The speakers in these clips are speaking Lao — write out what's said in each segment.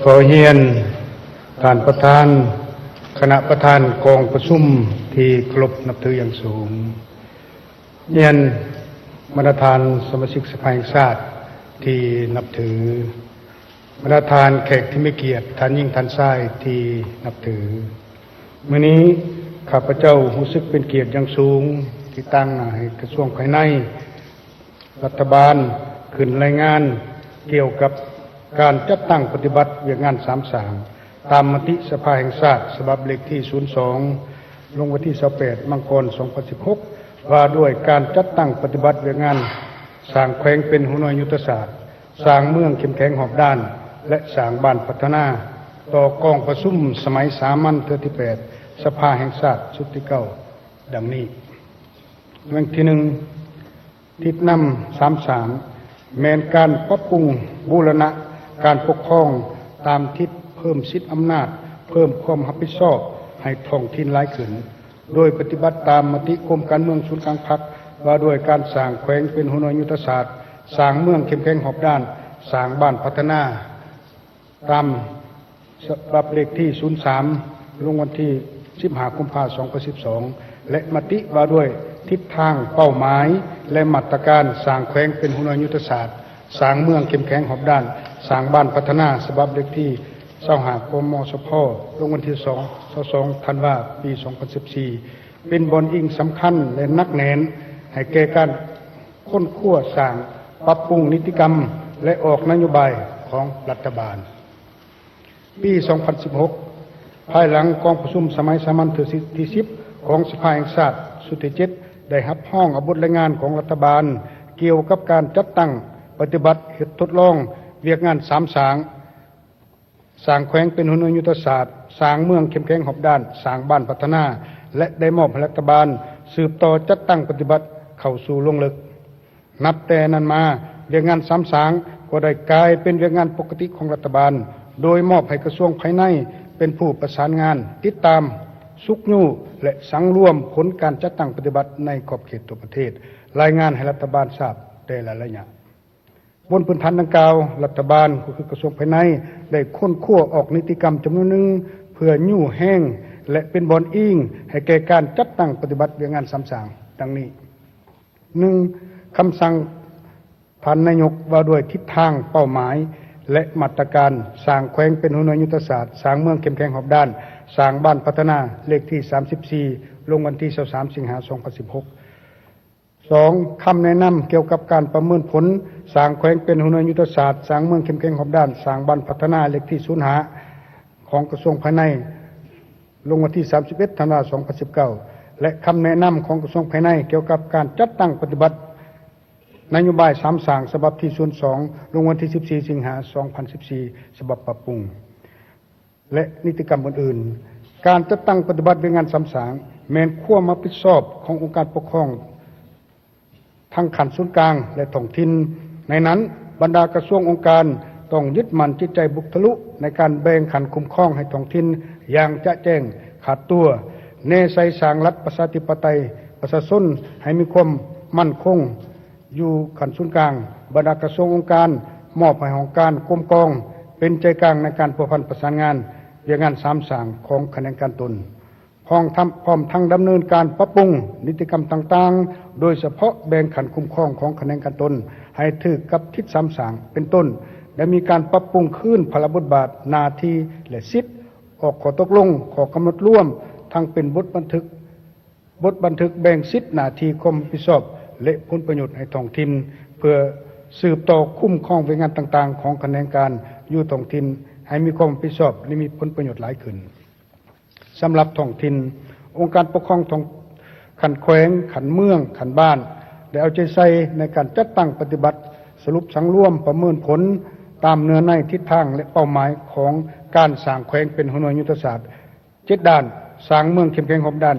ຂໍຮຽນທ່ານປະທານ, ຄະນະປະທານກອງປະຊຸມທີ່ເຄົາລົບນັບຖືຢ່າງສູງ, ຮຽນບັນດາທ່ານສະມາຊິກສະພາແຫ່ງຊາດທີ່ນັບຖື, ບັນດາທ່ານແຂກທີ່ມີກຽດ, ທ່ານຍິງທ່ານຊາຍທີ່ນັບຖື. ມື້ນີ້ຂ້າພະເຈົ້າຮູ້ສຶກເປັນກຽດຢ່າງສູງທີ່ຕາງໜ້າໃຫ້ກະຊວງພາຍໃນ ລັດຖະບານຂຶ້ນລາຍງານກ່ຽວກັບການຈັດຕັ້ງປະຕິບັດວຽກງານສາມສ້າງ ຕາມມະຕິສະພາແຫ່ງຊາດສະບັບເລກທີສູນສອງ ລົງວັນທີຊາວແປດ ມັງກອນ ສອງພັນສິບຫົກ ວ່າດ້ວຍການຈັດຕັ້ງປະຕິບັດວຽກງານສ້າງແຂວງເປັນຫົວໜ່ວຍຍຸດທະສາດ, ສ້າງເມືອງເຂັ້ມແຂງຮອບດ້ານ ແລະ ສ້າງບ້ານພັດທະນາ ຕໍ່ກອງປະຊຸມສະໄໝສາມັນເທື່ອທີແປດ ສະພາແຫ່ງຊາດຊຸດທີເກົ້າ ດັ່ງນີ້. ເລື່ອງທີໜຶ່ງ, ທິດນຳສາມສ້າງ ແມ່ນການປັບປຸງບູລະນະການປົກຄອງຕາມທິດເພີ່ມສິດອຳນາດ, ເພີ່ມຄວາມຮັບຜິດຊອບໃຫ້ທ້ອງຖິ່ນຫຼາຍຂຶ້ນ, ໂດຍປະຕິບັດຕາມມະຕິກົມການເມືອງສູນກາງພັກ ວ່າດ້ວຍການສ້າງແຂວງເປັນຫົວໜ່ວຍຍຸດທະສາດ, ສ້າງເມືອງເຂັ້ມແຂງຮອບດ້ານ, ສ້າງບ້ານພັດທະນາ ຕາມສະບັບເລກທີສູນສາມ ລົງວັນທີສິບຫ້າ ກຸມພາ ສອງພັນສິບສອງ ແລະ ມະຕິວ່າດ້ວຍທິດທາງ, ເປົ້າໝາຍ ແລະ ມາດຕະການສ້າງແຂວງເປັນຫົວໜ່ວຍຍຸດທະສາດ, ສ້າງເມືອງເຂັ້ມແຂງຮອບດ້ານ, ສ້າງບ້ານພັດທະນາ ສະບັບເລກທີຊາວຫ້າ ກມສພ ລົງວັນທີຊາວສອງ ທັນວາ ປີສອງພັນສິບສີ່ ເປັນບ່ອນອີງສຳຄັນ ແລະ ໜັກແໜ້ນໃຫ້ແກ່ການ ຄົ້ນຄວ້າສ້າງ, ປັບປຸງນິຕິກຳ ແລະ ອອກນະໂຍບາຍຂອງລັດຖະບານ. ປີສອງພັນສິບຫົກ ພາຍຫຼັງກອງປະຊຸມສະໄໝສາມັນເທື່ອທີສິບ ຂອງສະພາແຫ່ງຊາດຊຸດທີເຈັດ ໄດ້ຮັບຮອງເອົາບົດລາຍງານຂອງລັດຖະບານກ່ຽວກັບການຈັດຕັ້ງປະຕິບັດເຮັດທົດລອງວຽກງານສາມສ້າງ ສ້າງແຂວງເປັນຫົວໜ່ວຍຍຸດທະສາດ, ສ້າງເມືອງເຂັ້ມແຂງຮອບດ້ານ, ສ້າງບ້ານພັດທະນາ ແລະ ໄດ້ມອບໃຫ້ລັດຖະບານສືບຕໍ່ຈັດຕັ້ງປະຕິບັດເຂົ້າສູ່ລົງເລິກ. ນັບແຕ່ນັ້ນມາ, ວຽກງານສາມສ້າງກໍໄດ້ກາຍເປັນວຽກງານປົກກະຕິຂອງລັດຖະບານ, ໂດຍມອບໃຫ້ກະຊວງພາຍໃນເປັນຜູ້ປະສານງານ, ຕິດຕາມ, ຊຸກຍູ້ ແລະ ສັງລວມຜົນການຈັດຕັ້ງປະຕິບັດໃນຂອບເຂດທົ່ວປະເທດ, ລາຍງານໃຫ້ລັດຖະບານຊາບແຕ່ລະໄລຍະ. ບົນພື້ນຖານດັ່ງກ່າວ, ລັດຖະບານ ກໍຄືກະຊວງພາຍໃນ ໄດ້ຄົ້ນຄວ້າອອກນິຕິກຳຈຳນວນໜຶ່ງ ເພື່ອຍູ້ແຮງ ແລະ ເປັນບ່ອນອີງໃຫ້ແກ່ການຈັດຕັ້ງປະຕິບັດວຽກງານສາມສ້າງ ດັ່ງນີ້: ໜຶ່ງ, ຄຳສັ່ງທ່ານນາຍົກວ່າດ້ວຍທິດທາງ, ເປົ້າໝາຍ ແລະ ມາດຕະການສ້າງແຂວງເປັນຫົວໜ່ວຍຍຸດທະສາດ, ສ້າງເມືອງເຂັ້ມແຂງຮອບດ້ານ, ສ້າງບ້ານພັດທະນາ ເລກທີສາມສິບສີ່ ລົງວັນທີຊາວສາມ ສິງຫາ ສອງພັນສິບຫົກ. ສອງ, ຄຳແນະນຳກ່ຽວກັບການປະເມີນຜົນສ້າງແຂວງເປັນຫົວໜ່ວຍຍຸດທະສາດ, ສ້າງເມືອງເຂັ້ມແຂງຮອບດ້ານ, ສ້າງບ້ານພັດທະນາ ເລກທີສູນຫ້າ ຂອງກະຊວງພາຍໃນ ລົງວັນທີສາມສິບເອັດ ທັນວາ ສອງພັນສິບເກົ້າ ແລະ ຄຳແນະນຳຂອງກະຊວງພາຍໃນກ່ຽວກັບການຈັດຕັ້ງປະຕິບັດນະໂຍບາຍສາມສ້າງ ສະບັບທີສູນສອງ ລົງວັນທີສິບສີ່ ສິງຫາ ສອງພັນສິບສີ່ ສະບັບປັບປຸງ ແລະ ນິຕິກຳອື່ນໆ. ການຈັດຕັ້ງປະຕິບັດວຽກງານສາມສ້າງ ແມ່ນຄວາມຮັບຜິດຊອບຂອງອົງການປົກຄອງທັງຂັ້ນສູນກາງ ແລະ ທ້ອງຖິ່ນ. ໃນນັ້ນ, ບັນດາກະຊວງ, ອົງການ ຕ້ອງຍຶດໝັ້ນຈິດໃຈບຸກທະລຸໃນການແບ່ງຂັ້ນຄຸ້ມຄອງໃຫ້ທ້ອງຖິ່ນຢ່າງຈະແຈ້ງຂາດຕົວ, ແນໃສ່ສ້າງລັດປະຊາທິປະໄຕປະຊາຊົນໃຫ້ມີຄວາມໝັ້ນຄົງ ຢູ່ຂັ້ນສູນກາງ, ບັນດາກະຊວງ, ອົງການ ມອບໃຫ້ຫ້ອງການກົມກອງເປັນໃຈກາງໃນການພົວພັນປະສານງານວຽກງານສາມສ້າງຂອງຂະແໜງການຕົນ, ພ້ອມທັງ, ພ້ອມທັງດຳເນີນການປັບປຸງນິຕິກຳຕ່າງໆ, ໂດຍສະເພາະແບ່ງຂັ້ນຄຸ້ມຄອງຂອງຂະແໜງການຕົນໃຫ້ຖືກກັບທິດສາມສ້າງ ເປັນຕົ້ນ ໄດ້ມີການປັບປຸງຄືນພາລະບົດບາດ, ໜ້າທີ່ ແລະ ສິດ, ອອກຂໍ້ຕົກລົງ, ຂໍ້ກຳນົດລວມ ທັງເປັນບົດບັນທຶກ ບົດບັນທຶກແບ່ງສິດ, ໜ້າທີ່, ຄວາມຮັບຜິດຊອບ ແລະ ຜົນປະໂຫຍດໃຫ້ທ້ອງຖິ່ນ ເພື່ອສືບຕໍ່ຄຸ້ມຄອງວຽກງານຕ່າງໆຂອງຂະແໜງການຢູ່ທ້ອງຖິ່ນ ໃຫ້ມີຄວາມຮັບຜິດຊອບ ແລະ ມີຜົນປະໂຫຍດຫຼາຍຂຶ້ນ. ສຳລັບທ້ອງຖິ່ນ, ອົງການປົກຄອງທ້ອງ, ຂັ້ນແຂວງ, ຂັ້ນເມືອງ, ຂັ້ນບ້ານ ໄດ້ເອົາໃຈໃສ່ໃນການຈັດຕັ້ງປະຕິບັດ, ສະຫຼຸບສັງລວມ, ປະເມີນຜົນຕາມເນື້ອໃນ, ທິດທາງ ແລະ ເປົ້າໝາຍຂອງການສ້າງແຂວງເປັນຫົວໜ່ວຍຍຸດທະສາດ ເຈັດດ້ານ, ສ້າງເມືອງເຂັ້ມແຂງ ຫົກດ້ານ,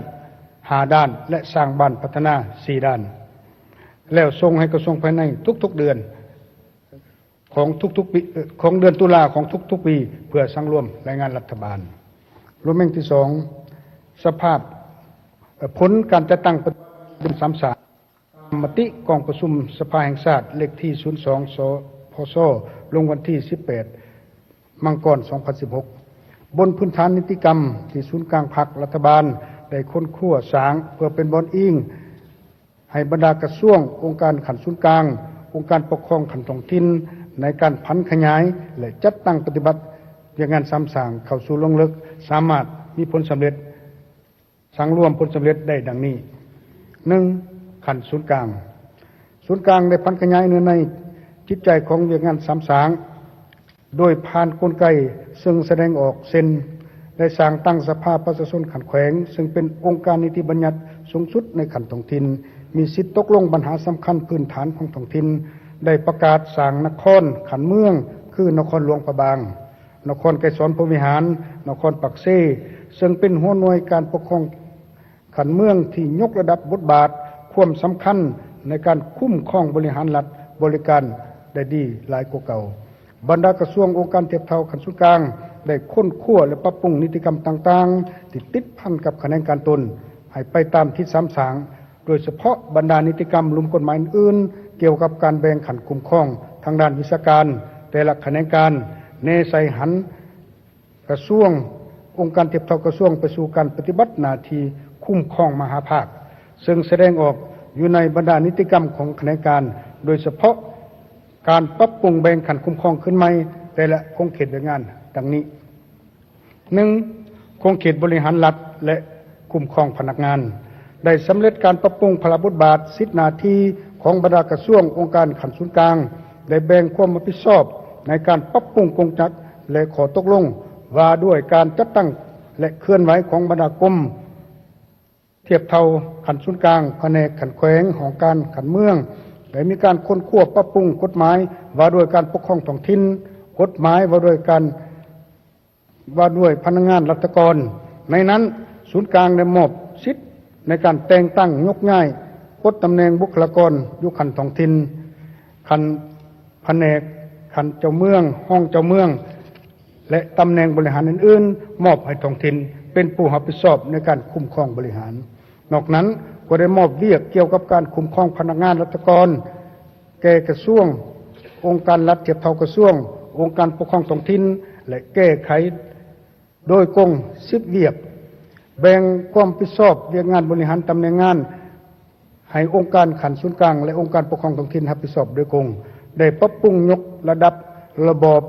ຫ້າດ້ານ ແລະ ສ້າງບ້ານພັດທະນາ ສີ່ດ້ານ ແລ້ວສົ່ງໃຫ້ກະຊວງພາຍໃນທຸກໆເດືອນຂອງທຸກໆປີ, ເອີ ຂອງເດືອນຕຸລາຂອງທຸກໆປີ ເພື່ອສັງລວມລາຍງານລັດຖະບານ. ລວມແຫ່ງທີສອງ, ສະພາບ, ເອີ ຜົນການຈັດຕັ້ງປະຕິບັດສາມສາມ ຕາມມະຕິກອງປະຊຸມສະພາແຫ່ງຊາດເລກທີສູນສອງ ສພຊ ລົງວັນທີສິບແປດ ມັງກອນ ສອງພັນສິບຫົກ ບົນພື້ນຖານນິຕິກຳທີ່ສູນກາງພັກລັດຖະບານໄດ້ຄົ້ນຄວ້າສ້າງ ເພື່ອເປັນບ່ອນອີງໃຫ້ບັນດາກະຊວງ, ອົງການຂັ້ນສູນກາງ, ອົງການປົກຄອງຂັ້ນທ້ອງຖິ່ນ ໃນການຜັນຂະຫຍາຍ ແລະ ຈັດຕັ້ງປະຕິບັດວຽກງານສາມສ້າງເຂົ້າສູ່ລວງເລິກ ສາມາດມີຜົນສຳເລັດ ສັງລວມຜົນສຳເລັດໄດ້ດັ່ງນີ້: ໜຶ່ງ ຂັ້ນສູນກາງ. ສູນກາງໄດ້ຜັນຂະຫຍາຍເນື້ອໃນຈິດໃຈຂອງວຽກງານສາມສ້າງ ໂດຍຜ່ານກົນໄກເຊິ່ງສະແດງອອກ ເຊັ່ນ ໄດ້ສ້າງຕັ້ງສະພາປະຊາຊົນຂັ້ນແຂວງ ເຊິ່ງເປັນອົງການນິຕິບັນຍັດສູງສຸດໃນຂັ້ນທ້ອງຖິ່ນ, ມີສິດຕົກລົງບັນຫາສຳຄັນພື້ນຖານຂອງທ້ອງຖິ່ນ, ໄດ້ປະກາດສ້າງນະຄອນຂັ້ນເມືອງ ຄື ນະຄອນຫຼວງພະບາງ, ນະຄອນໄກສອນພົມວິຫານ, ນະຄອນປາກເຊ ເຊິ່ງເປັນຫົວໜ່ວຍການປົກຄອງຂັ້ນເມືອງທີ່ຍົກລະດັບບົດບາດຄວາມສຳຄັນໃນການຄຸ້ມຄອງບໍລິຫານລັດບໍລິການໄດ້ດີຫຼາຍກວ່າເກົ່າ. ບັນດາກະຊວງ, ອົງການທຽບເທົ່າຂັ້ນສູນກາງ ໄດ້ຄົ້ນຄວ້າ ແລະ ປັບປຸງນິຕິກຳຕ່າງໆ ທີ່ຕິດພັນກັບຂະແໜງການຕົນ ໃຫ້ໄປຕາມທິດສາມສ້າງ, ໂດຍສະເພາະບັນດານິຕິກຳລຸ່ມກົດໝາຍອື່ນໆ ກ່ຽວກັບການແບ່ງຂັ້ນຄຸ້ມຄອງທາງດ້ານວິຊາການແຕ່ລະຂະແໜງການ, ແນໃສ່ຫັນກະຊວງ, ອົງການທຽບເທົ່າກະຊວງໄປສູ່ການປະຕິບັດໜ້າທີ່ຄຸ້ມຄອງມະຫາພາກ ເຊິ່ງສະແດງອອກຢູ່ໃນບັນດານິຕິກຳຂອງຂະແໜງການ, ໂດຍສະເພາະການປັບປຸງແບ່ງຂັ້ນຄຸ້ມຄອງຂຶ້ນໃໝ່ແຕ່ລະຂົງເຂດວຽກງານ ດັ່ງນີ້. ໜຶ່ງ ຂົງເຂດບໍລິຫານລັດ ແລະ ຄຸ້ມຄອງພະນັກງານ ໄດ້ສຳເລັດການປັບປຸງພາລະບົດບາດ, ສິດໜ້າທີ່ຂອງບັນດາກະຊວງ, ອົງການຂັ້ນສູນກາງ ໄດ້ແບ່ງຄວາມຮັບຜິດຊອບໃນການປັບປຸງກົງຈັກ ແລະ ຂໍ້ຕົກລົງວ່າດ້ວຍການຈັດຕັ້ງ ແລະ ເຄື່ອນໄຫວຂອງບັນດາກົມທຽບເທົ່າຂັ້ນສູນກາງ, ພະແນກຂັ້ນແຂວງ, ຫ້ອງການຂັ້ນເມືອງ ໄດ້ມີການຄົ້ນຄວ້າປັບປຸງກົດໝາຍວ່າດ້ວຍການປົກຄອງທ້ອງຖິ່ນ, ກົດໝາຍວ່າດ້ວຍການ ວ່າດ້ວຍພະນັກງານລັດຖະກອນ. ໃນນັ້ນ, ສູນກາງໄດ້ມອບສິດໃນການແຕ່ງຕັ້ງ, ຍົກຍ້າຍ, ປົດຕຳແໜ່ງບຸກຄະລາກອນຢູ່ຂັ້ນທ້ອງຖິ່ນ, ຂັ້ນພະແນກ, ຂັ້ນເຈົ້າເມືອງ, ຮອງເຈົ້າເມືອງ ແລະ ຕຳແໜ່ງບໍລິຫານອື່ນໆ ມອບໃຫ້ທ້ອງຖິ່ນເປັນຜູ້ຮັບຜິດຊອບໃນການຄຸ້ມຄອງບໍລິຫານ. ນອກນັ້ນ, ກໍໄດ້ມອບວຽກກ່ຽວກັບການຄຸ້ມຄອງພະນັກງານລັດຖະກອນ ແກ່ກະຊວງ, ອົງການລັດທຽບເທົ່າກະຊວງ, ອົງການປົກຄອງທ້ອງຖິ່ນ ແລະ ແກ້ໄຂໂດຍກົງສິບວຽກ, ແບ່ງຄວາມຮັບຜິດຊອບວຽກງານບໍລິຫານຕຳແໜ່ງງານໃຫ້ອົງການຂັ້ນສູນກາງ ແລະ ອົງການປົກຄອງທ້ອງຖິ່ນຮັບຜິດຊອບໂດຍກົງ, ໄດ້ປັບປຸງຍົກລະດັບລະບອບ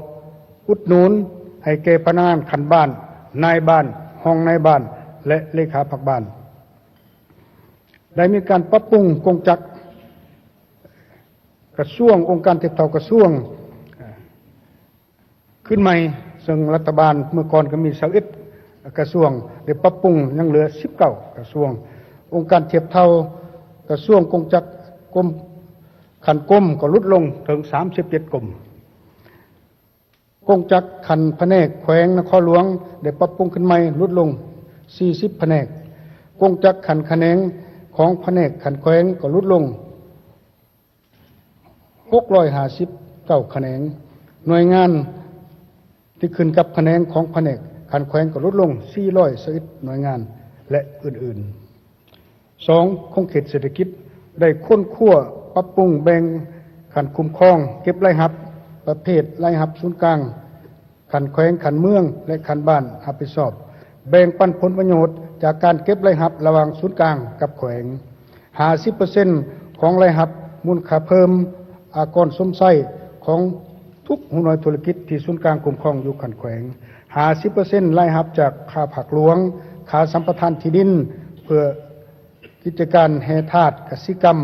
ອຸດໜູນໃຫ້ແກ່ພະນັກງານຂັ້ນບ້ານ, ນາຍບ້ານ, ຮອງນາຍບ້ານ ແລະ ເລຂາພັກບ້ານ. ໄດ້ມີການປັບປຸງກົງຈັກກະຊວງ, ອົງການທຽບເທົ່າກະຊວງ ຂຶ້ນໃໝ່, ເຊິ່ງລັດຖະບານເມື່ອກ່ອນກໍມີຊາວເອັດກະຊວງ, ໄດ້ປັບປຸງຍັງເຫຼືອສິບເກົ້າກະຊວງ. ອົງການທຽບເທົ່າກະຊວງ, ກົງຈັກກົມ, ຂັ້ນກົມກໍຫຼຸດລົງເຖິງສາມສິບເຈັດກົມ. ກົງຈັກຂັ້ນພະແນກແຂວງນະຄອນຫຼວງໄດ້ປັບປຸງຂຶ້ນໃໝ່, ຫຼຸດລົງສີ່ສິບພະແນກ. ກົງຈັກຂັ້ນຂະແໜງຂອງພະແນກຂັ້ນແຂວງກໍຫຼຸດລົງ ຫົກຮ້ອຍຫ້າສິບເກົ້າຂະແໜງ. ໜ່ວຍງານທີ່ຂຶ້ນກັບຂະແໜງຂອງພະແນກຂັ້ນແຂວງກໍຫຼຸດລົງສີ່ຮ້ອຍຊາວເອັດໜ່ວຍງານ ແລະ ອື່ນໆ. ສອງ, ຂົງເຂດເສດຖະກິດ ໄດ້ຄົ້ນຄວ້າປັບປຸງແບ່ງຂັ້ນຄຸ້ມຄອງເກັບລາຍຮັບ ປະເພດລາຍຮັບສູນກາງ ຂັ້ນແຂວງ, ຂັ້ນເມືອງ ແລະ ຂັ້ນບ້ານຮັບຜິດຊອບ, ແບ່ງປັນຜົນປະໂຫຍດຈາກການເກັບລາຍຮັບລະຫວ່າງສູນກາງກັບແຂວງ, ຫ້າສິບເປີເຊັນຂອງລາຍຮັບມູນຄ່າເພີ່ມອາກອນຊົມໃຊ້ຂອງທຸກຫົວໜ່ວຍທຸລະກິດທີ່ສູນກາງຄຸ້ມຄອງຢູ່ຂັ້ນແຂວງ, ຫ້າສິບເປີເຊັນລາຍຮັບຈາກຄ່າພາກຫຼວງ, ຄ່າສຳປະທານທີ່ດິນເພື່ອກິດຈະການແຮ່ທາດ, ກະສິກຳ,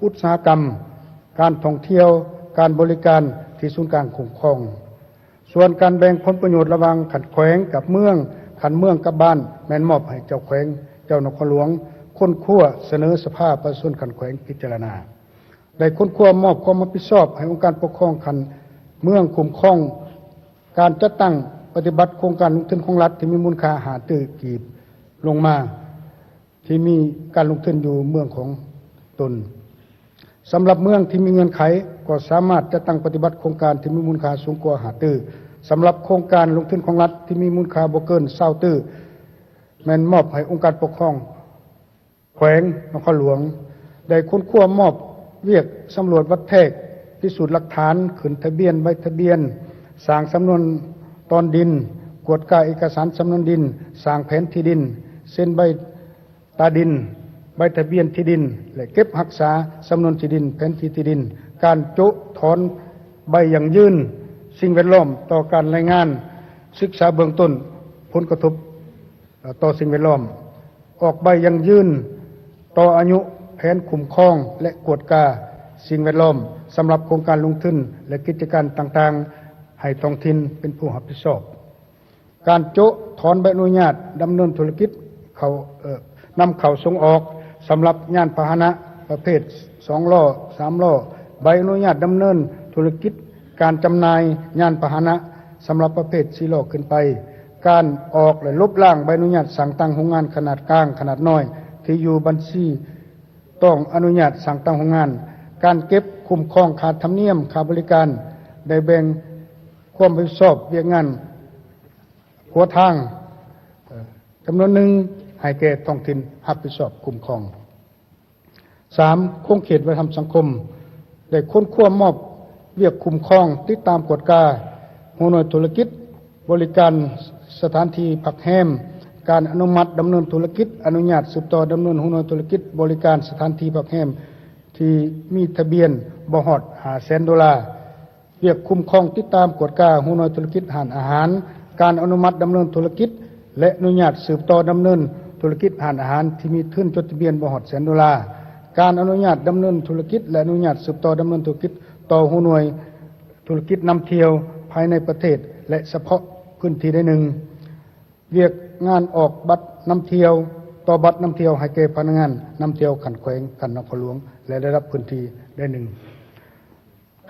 ອຸດສາຫະກຳ, ການທ່ອງທ່ຽວ, ການບໍລິການທີ່ສູນກາງຄຸ້ມຄອງ. ສ່ວນການແບ່ງຜົນປະໂຫຍດລະຫວ່າງຂັ້ນແຂວງກັບເມືອງ, ຂັ້ນເມືອງກັບບ້ານ ແມ່ນມອບໃຫ້ເຈົ້າແຂວງ, ເຈົ້ານະຄອນຫຼວງ ຄົ້ນຄວ້າສະເໜີສະພາປະຊາຊົນຂັ້ນແຂວງພິຈາລະນາ. ໄດ້ຄົ້ນຄວ້າມອບຄວາມຮັບຜິດຊອບໃຫ້ອົງການປົກຄອງຂັ້ນເມືອງຄຸ້ມຄອງການຈັດຕັ້ງປະຕິບັດໂຄງການລົງທຶນຂອງລັດທີ່ມີມູນຄ່າຫ້າຕື້ກີບລົງມາ ທີ່ມີການລົງທຶນຢູ່ເມືອງຂອງຕົນ. ສຳລັບເມືອງທີ່ມີເງື່ອນໄຂ ກໍສາມາດຈັດຕັ້ງປະຕິບັດໂຄງການທີ່ມີມູນຄ່າສູງກວ່າຫ້າຕື້. ສຳລັບໂຄງການລົງທຶນຂອງລັດທີ່ມີມູນຄ່າບໍ່ເກີນຊາວຕື້ ແມ່ນມອບໃຫ້ອົງການປົກຄອງແຂວງນະຄອນຫຼວງ. ໄດ້ຄົ້ນຄວ້າມອບວຽກສຳຫຼວດວັດແທກ, ພິສູດຫຼັກຖານ, ຂຶ້ນທະບຽນໃບທະບຽນ, ສ້າງສຳນວນ ຕອນດິນ, ກວດກາເອກະສານສຳນວນດິນ, ສ້າງແຜນທີ່ດິນ, ເຊັນໃບຕາດິນ, ໃບທະບຽນທີ່ດິນ ແລະ ເກັບຮັກສາສຳນວນທີ່ດິນ, ແຜນທີ່ທີ່ດິນ, ການໂຈະຖອນໃບຢັ້ງຢືນສິ່ງແວດລ້ອມຕໍ່ການລາຍງານສຶກສາເບື້ອງຕົ້ນຜົນກະທົບຕໍ່ສິ່ງແວດລ້ອມ, ອອກໃບຢັ້ງຢືນຕໍ່ອາຍຸແຜນຄຸ້ມຄອງ ແລະ ກວດກາສິ່ງແວດລ້ອມສຳລັບໂຄງການລົງທຶນ ແລະ ກິດຈະການຕ່າງໆ ໃຫ້ທ້ອງຖິ່ນເປັນຜູ້ຮັບຜິດຊອບ. ການໂຈະຖອນໃບອະນຸຍາດດຳເນີນທຸລະກິດເຂົ້າ, ເອີ, ນຳເຂົ້າສົ່ງອອກສຳລັບຍານພາຫະນະປະເພດສອງລໍ້, ສາມລໍ້, ໃບອະນຸຍາດດຳເນີນທຸລະກິດການຈຳໜ່າຍຍານພາຫະນະສຳລັບປະເພດສີ່ລໍ້ຂຶ້ນໄປ, ການອອກ ແລະ ລົບລ້າງໃບອະນຸຍາດສ້າງຕັ້ງໂຮງງານຂະໜາດກາງ, ຂະໜາດນ້ອຍ ທີ່ຢູ່ບັນຊີຕ້ອງອະນຸຍາດສ້າງຕັ້ງໂຮງງານ, ການເກັບຄຸ້ມຄອງຄ່າທຳນຽມ, ຄ່າບໍລິການ, ໄດ້ແບ່ງຄວາມຮັບຜິດຊອບວຽກງານຂົວທາງ, ເອີ, ຈຳນວນໜຶ່ງໃຫ້ແກ່ທ້ອງຖິ່ນຮັບຜິດຊອບຄຸ້ມຄອງ. ສາມ, ຂົງເຂດວັດທະນະທຳສັງຄົມ ໄດ້ຄົ້ນຄວ້າມອບວຽກຄຸ້ມຄອງ, ຕິດຕາມກວດກາຫົວໜ່ວຍທຸລະກິດບໍລິການສະຖານທີ່ພັກແຮມ, ການອະນຸມັດດຳເນີນທຸລະກິດ, ອະນຸຍາດສືບຕໍ່ດຳເນີນຫົວໜ່ວຍທຸລະກິດບໍລິການສະຖານທີ່ພັກແຮມທີ່ມີທະບຽນບໍ່ຮອດຫ້າແສນໂດລາ. ວຽກຄຸ້ມຄອງ, ຕິດຕາມກວດກາຫົວໜ່ວຍທຸລະກິດຮ້ານອາຫານ, ການອະນຸມັດດຳເນີນທຸລະກິດ ແລະ ອະນຸຍາດສືບຕໍ່ດຳເນີນທຸລະກິດຮ້ານອາຫານທີ່ມີທຶນຈົດທະບຽນບໍ່ຮອດແສນໂດລາ, ການອະນຸຍາດດຳເນີນທຸລະກິດ ແລະ ອະນຸຍາດສືບຕໍ່ດຳເນີນທຸລະກິດຕໍ່ຫົວໜ່ວຍທຸລະກິດນຳທ່ຽວພາຍໃນປະເທດ ແລະ ສະເພາະພື້ນທີ່ໃດໜຶ່ງ. ວຽກງານອອກບັດນຳທ່ຽວ, ຕໍ່ບັດນຳທ່ຽວໃຫ້ແກ່ພະນັກງານນຳທ່ຽວຂັ້ນແຂວງ, ຂັ້ນນະຄອນຫຼວງ ແລະ ລະດັບພື້ນທີ່ໃດໜຶ່ງ.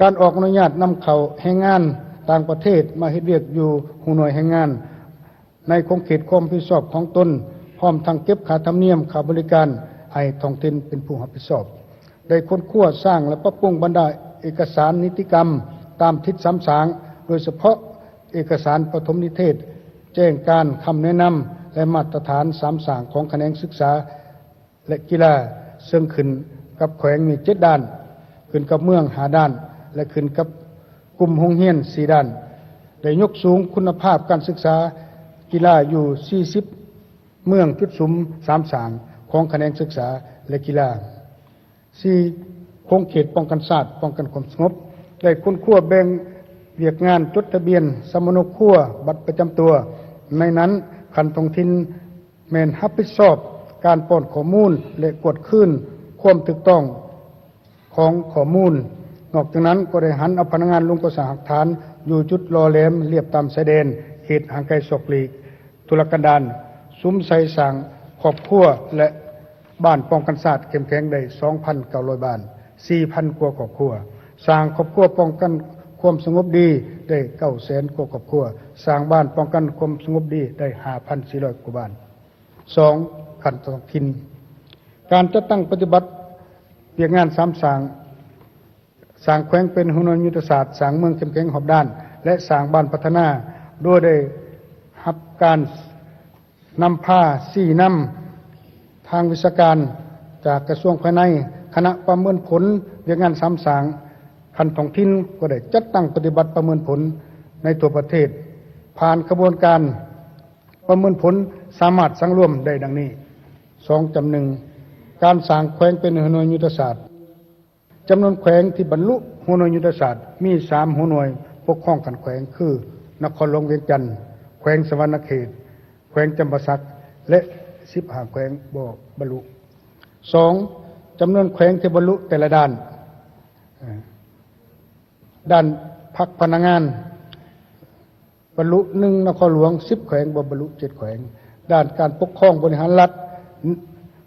ການອອກອະນຸຍາດນຳເຂົ້າແຮງງານຕ່າງປະເທດມາເຮັດວຽກຢູ່ຫົວໜ່ວຍແຮງງານໃນຂົງເຂດຄວາມຮັບຜິດຊອບຂອງຕົນ, ພ້ອມທັງເກັບຄ່າທຳນຽມ, ຄ່າບໍລິການໃຫ້ທ້ອງຖິ່ນເປັນຜູ້ຮັບຜິດຊອບ. ໄດ້ຄົ້ນຄວ້າ, ສ້າງ ແລະ ປັບປຸງບັນດາເອກະສານນິຕິກຳຕາມທິດສາມສ້າງ, ໂດຍສະເພາະເອກະສານປະຖົມນິເທດ, ແຈ້ງການ, ຄຳແນະນຳ ແລະ ມາດຕະຖານສາມສ້າງຂອງຂະແໜງສຶກສາ ແລະ ກິລາ, ເຊິ່ງຂຶ້ນກັບແຂວງມີເຈັດດ້ານ, ຂຶ້ນກັບເມືອງຫ້າດ້ານ ແລະ ຂຶ້ນກັບກຸ່ມໂຮງຮຽນສີ່ດ້ານ. ໄດ້ຍົກສູງຄຸນນະພາບການສຶກສາກິລາຢູ່ສີ່ສິບເມືອງຈຸດສຸມສາມສ້າງຂອງຂະແໜງສຶກສາ ແລະ ກິລາ. ສີ່, ຂົງເຂດປ້ອງກັນຊາດ, ປ້ອງກັນຄວາມສະຫງົບ ໄດ້ຄົ້ນຄວ້າແບ່ງວຽກງານຈົດທະບຽນ, ສຳມະໂນຄົວ, ບັດປະຈຳຕົວ. ໃນນັ້ນ, ຂັ້ນທ້ອງຖິ່ນ ແມ່ນຮັບຜິດຊອບການປ້ອນຂໍ້ມູນ ແລະ ກວດຄືນຄວາມຖືກຕ້ອງຂອງຂໍ້ມູນ. ນອກຈາກນັ້ນກໍໄດ້ຫັນເອົາພະນັກງານລົງກໍ່ສ້າງຮາກຖານຢູ່ຈຸດຫຼໍ່ແຫຼມລຽບຕາມຊາຍແດນ, ເຂດຫ່າງໄກສອກຫຼີກ, ທຸລະກັນດານ, ສຸມໃສ່ສ້າງຄອບຄົວ ແລະ ບ້ານປ້ອງກັນຊາດເຂັ້ມແຂງໄດ້ສອງພັນເກົ້າຮ້ອຍບ້ານ, ສີ່ພັນກວ່າຄອບຄົວ, ສ້າງຄອບຄົວປ້ອງກັນຄວາມສະຫງົບດີໄດ້ເກົ້າແສນກວ່າຄອບຄົວ, ສ້າງບ້ານປ້ອງກັນຄວາມສະຫງົບດີໄດ້ຫ້າພັນສີ່ຮ້ອຍກວ່າບ້ານ. ສອງ, ຂັ້ນທ້ອງຖິ່ນ. ການຈັດຕັ້ງປະຕິບັດວຽກງານສາມສ້າງ, ສ້າງແຂວງເປັນຫົວໜ່ວຍຍຸດທະສາດ, ສ້າງເມືອງເຂັ້ມແຂງຮອບດ້ານ ແລະ ສ້າງບ້ານພັດທະນາ, ໂດຍໄດ້ຮັບການນຳພາຊີ້ນຳທາງວິຊາການຈາກກະຊວງພາຍໃນ. ຄະນະປະເມີນຜົນວຽກງານສາມສ້າງຂັ້ນທ້ອງຖິ່ນກໍໄດ້ຈັດຕັ້ງປະຕິບັດປະເມີນຜົນໃນທົ່ວປະເທດ. ຜ່ານຂະບວນການ ປະເມີນຜົນສາມາດສັງລວມໄດ້ດັ່ງນີ້. ສອງຈຳໜຶ່ງ, ການສ້າງແຂວງເປັນຫົວໜ່ວຍຍຸດທະສາດ. ຈຳນວນແຂວງທີ່ບັນລຸຫົວໜ່ວຍຍຸດທະສາດມີສາມຫົວໜ່ວຍປົກຄອງຂັ້ນແຂວງ ຄື ນະຄອນຫຼວງວຽງຈັນ, ແຂວງສະຫວັນນະເຂດ, ແຂວງຈຳປາສັກ ແລະ ສິບຫ້າແຂວງບໍ່ບັນລຸ. ສອງ, ຈຳນວນແຂວງທີ່ບັນລຸແຕ່ລະດ້ານ, ເອີ ດ້ານພັກພະນັກງານ ບັນລຸໜຶ່ງນະຄອນຫຼວງສິບແຂວງ, ບໍ່ບັນລຸເຈັດແຂວງ. ດ້ານການປົກຄອງບໍລິຫານລັດ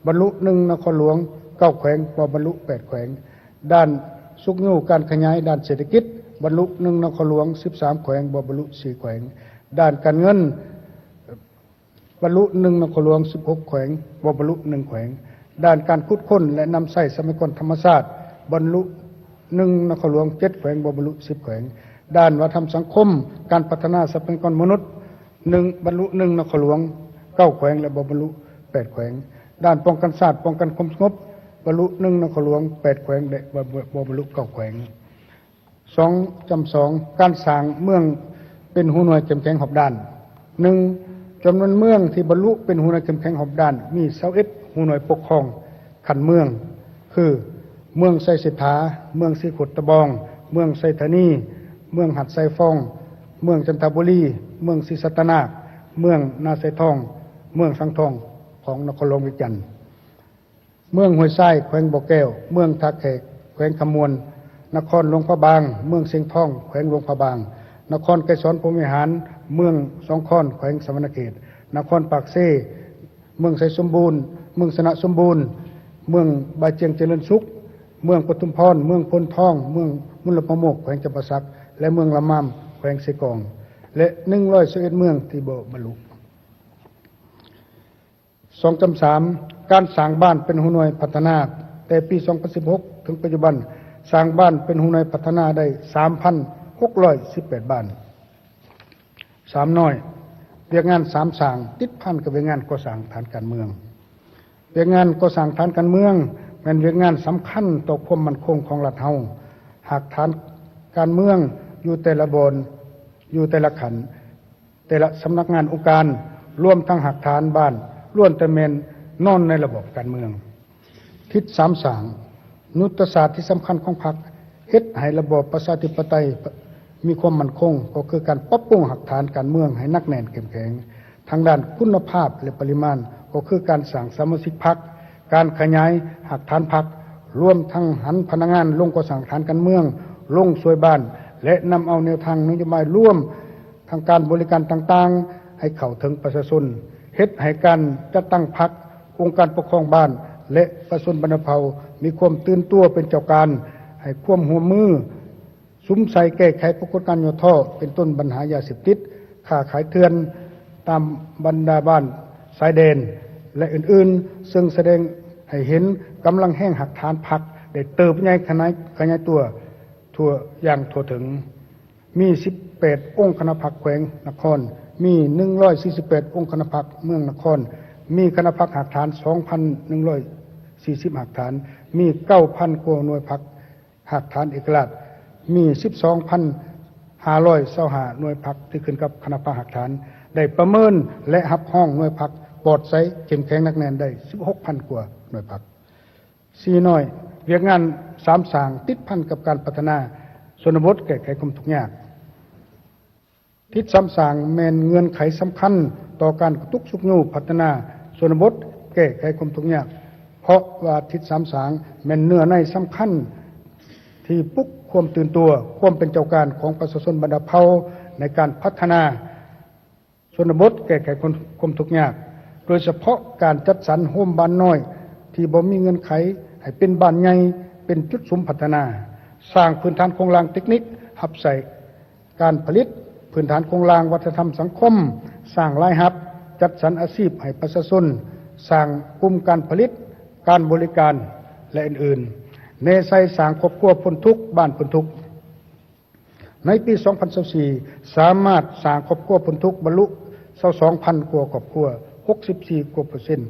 ບັນລຸໜຶ່ງນະຄອນຫຼວງເກົ້າແຂວງ, ບໍ່ບັນລຸແປດແຂວງ. ດ້ານຊຸກຍູ້ການຂະຫຍາຍດ້ານເສດຖະກິດ ບັນລຸໜຶ່ງນະຄອນຫຼວງສິບສາມແຂວງ, ບໍ່ບັນລຸສີ່ແຂວງ. ດ້ານການເງິນ ບັນລຸໜຶ່ງນະຄອນຫຼວງສິບຫົກແຂວງ, ບໍ່ບັນລຸໜຶ່ງແຂວງ. ດ້ານການຂຸດຄົ້ນ ແລະ ນຳໃຊ້ຊັບພະຍາກອນທຳມະຊາດ ບັນລຸໜຶ່ງນະຄອນຫຼວງເຈັດແຂວງ, ບໍ່ບັນລຸສິບແຂວງ. ດ້ານວັດທະນະທຳສັງຄົມ ການພັດທະນາຊັບພະຍາກອນມະນຸດ ໜຶ່ງ ບັນລຸໜຶ່ງນະຄອນຫຼວງເກົ້າແຂວງ ແລະ ບໍ່ບັນລຸແປດແຂວງ. ດ້ານປ້ອງກັນຊາດ ປ້ອງກັນຄວາມສະຫງົບ ບັນລຸໜຶ່ງນະຄອນຫຼວງແປດແຂວງ ແລະ ບໍ່ ບໍ່ບັນລຸເກົ້າແຂວງ. ສອງຈຳສອງ, ການສ້າງເມືອງ ປັນຫົວໜ່ວຍເຂັ້ມແຂງຮອບດ້ານ. ໜຶ່ງ, ຈຳນວນເມືອງທີ່ບັນລຸເປັນຫົວໜ່ວຍເຂັ້ມແຂງຮອບດ້ານ ມີຊາວເອັດຫົວໜ່ວຍປົກຄອງຂັ້ນເມືອງ ຄື ເມືອງໄຊເສດຖາ, ເມືອງສີໂຄດຕະບອງ, ເມືອງໄຊທານີ, ເມືອງຫາດຊາຍຟອງ, ເມືອງຈັນທະບູລີ, ເມືອງສີສັດຕະນາກ, ເມືອງນາຊາຍທອງ, ເມືອງສັງທອງ ຂອງນະຄອນຫຼວງວຽງຈັນ. ເມືອງຫ້ວຍຊາຍ ແຂວງບໍ່ແກ້ວ, ເມືອງທ່າແຂກ ແຂວງຄຳມ່ວນ, ນະຄອນຫຼວງພະບາງ, ເມືອງຊຽງທອງ ແຂວງຫຼວງພະບາງ, ນະຄອນໄກສອນພົມວິຫານ, ເມືອງສອງຄອນ ແຂວງສະຫວັນນະເຂດ, ນະຄອນປາກເຊ, ເມືອງໄຊສົມບູນ, ເມືອງຊະນະສົມບູນ, ເມືອງບາຈຽງຈະເລີນສຸກ, ເມືອງປະທຸມພອນ, ເມືອງໂພນທອງ, ເມືອງມຸນລະປະໂມກ ແຂວງຈຳປາສັກ ແລະ ເມືອງລະມາມ ແຂວງເຊກອງ ແລະ ໜຶ່ງຮ້ອຍຊາວເອັດເມືອງທີ່ບໍ່ບັນລຸ. ສອງຈຳສາມ ການສ້າງບ້ານເປັນຫົວໜ່ວຍພັດທະນາ ແຕ່ປີສອງພັນສິບຫົກ ເຖິງປັດຈຸບັນ ສ້າງບ້ານເປັນຫົວໜ່ວຍພັດທະນາໄດ້ ສາມພັນຫົກຮ້ອຍສິບແປດ ບ້ານ. ສາມນ້ອຍ ວຽກງານສາມສ້າງ ຕິດພັນກັບວຽກງານກໍ່ສ້າງຖານການເມືອງ. ວຽກງານກໍ່ສ້າງຖານການເມືອງ ແມ່ນວຽກງານສຳຄັນຕໍ່ຄວາມໝັ້ນຄົງຂອງລັດເຮົາ. ຫາກຖານການເມືອງຢູ່ແຕ່ລະບ່ອນ, ຢູ່ແຕ່ລະຂັ້ນ, ແຕ່ລະສຳນັກງານອົງການ, ລວມທັງຮາກຖານບ້ານ ລ້ວນແຕ່ແມ່ນນອນໃນລະບອບການເມືອງ. ທິດສາມສ້າງ ຍຸດທະສາດທີ່ສຳຄັນຂອງພັກ ເຮັດໃຫ້ລະບອບປະຊາທິປະໄຕມີຄວາມໝັ້ນຄົງ ກໍຄືການປັບປຸງຮາກຖານການເມືອງໃຫ້ໜັກແໜ້ນເຂັ້ມແຂງ ທາງດ້ານຄຸນນະພາບ ແລະ ປະລິມານ ກໍຄືການສ້າງສະມາຊິກພັກ, ການຂະຫຍາຍຮາກຖານພັກ, ລວມທັງຫັນພະນັກງານລົງກໍ່ສ້າງຖານການເມືອງ, ລົງຊ່ວຍບ້ານ ແລະ ນຳເອົາແນວທາງນະໂຍບາຍລວມ ທາງການບໍລິການຕ່າງໆ ໃຫ້ເຂົ້າເຖິງປະຊາຊົນ, ເຮັດໃຫ້ການຈັດຕັ້ງພັກ, ອົງການປົກຄອງບ້ານ ແລະ ປະຊາຊົນບັນດາເຜົ່າ ມີຄວາມຕື່ນຕົວເປັນເຈົ້າການ, ໃຫ້ຄວາມຮ່ວມມື ສຸມໃສ່ແກ້ໄຂປາກົດການຫຍໍ້ທໍ້ ເປັນຕົ້ນບັນຫາຢາເສບຕິດ, ຄ້າຂາຍເຖື່ອນຕາມບັນດາບ້ານຊາຍແດນ ແລະ ອື່ນໆ, ເຊິ່ງສະແດງໃຫ້ເຫັນກຳລັງແຮງຮາກຖານພັກໄດ້ເຕີບໃຫຍ່ຂະຫຍາຍ ຂະຫຍາຍຕົວທົ່ວ ຢ່າງທົ່ວເຖິງ. ມີສິບແປດອົງຄະນະພັກແຂວງນະຄອນ, ມີໜຶ່ງຮ້ອຍສີ່ສິບແປດອົງຄະນະພັກເມືອງນະຄອນ, ມີຄະນະພັກຮາກຖານສອງພັນໜຶ່ງຮ້ອຍສີ່ສິບຮາກຖານ, ມີເກົ້າພັນກວ່າໜ່ວຍພັກຮາກຖານເອກະລາດ, ມີສິບສອງພັນຫ້າຮ້ອຍຊາວຫ້າໜ່ວຍພັກທີ່ຂຶ້ນກັບຄະນະພັກຮາກຖານ ໄດ້ປະເມີນ ແລະ ຮັບຮອງໜ່ວຍພັກປອດໃສ ເຂັ້ມແຂງ ໜັກແໜ້ນໄດ້ສິບຫົກພັນກວ່າໜ່ວຍພັກ. ສີ່ນ້ອຍ ວຽກງານສາມສ້າງ ຕິດພັນກັບການພັດທະນາຊົນນະບົດ ແກ້ໄຂຄວາມທຸກຍາກ. ທິດສາມສ້າງແມ່ນເງື່ອນໄຂສຳຄັນຕໍ່ການກະຕຸກຊຸກຍູ້ພັດທະນາຊົນນະບົດ ແກ້ໄຂຄວາມທຸກຍາກ, ເພາະວ່າທິດສາມສ້າງແມ່ນເນື້ອໃນສຳຄັນທີ່ປຸກຄວາມຕື່ນຕົວ, ຄວາມເປັນເຈົ້າການຂອງປະຊາຊົນບັນດາເຜົ່າໃນການພັດທະນາ ຊົນນະບົດ ແກ້ໄຂຄວາມ ຄວາມທຸກຍາກ, ໂດຍສະເພາະການຈັດສັນໂຮມບ້ານນ້ອຍທີ່ບໍ່ມີເງື່ອນໄຂໃຫ້ເປັນບ້ານໃຫຍ່ ເປັນຈຸດສຸມພັດທະນາ, ສ້າງພື້ນຖານໂຄງລ່າງເຕັກນິກຮັບໃຊ້ການຜະລິດ, ພື້ນຖານໂຄງລ່າງວັດທະນະທຳສັງຄົມ, ສ້າງລາຍຮັບ, ຈັດສັນອາຊີບໃຫ້ປະຊາຊົນ, ສ້າງກຸ່ມການຜະລິດ, ການບໍລິການ ແລະ ອື່ນໆ, ແນໃສ່ສ້າງຄອບຄົວພົ້ນທຸກ, ບ້ານພົ້ນທຸກ. ໃນປີສອງພັນຊາວສີ່ ສາມາດສ້າງຄອບຄົວພົ້ນທຸກບັນລຸຊາວສອງພັນກວ່າຄອບຄົວ, ຫົກສິບສີ່ກວ່າເປີເຊັນ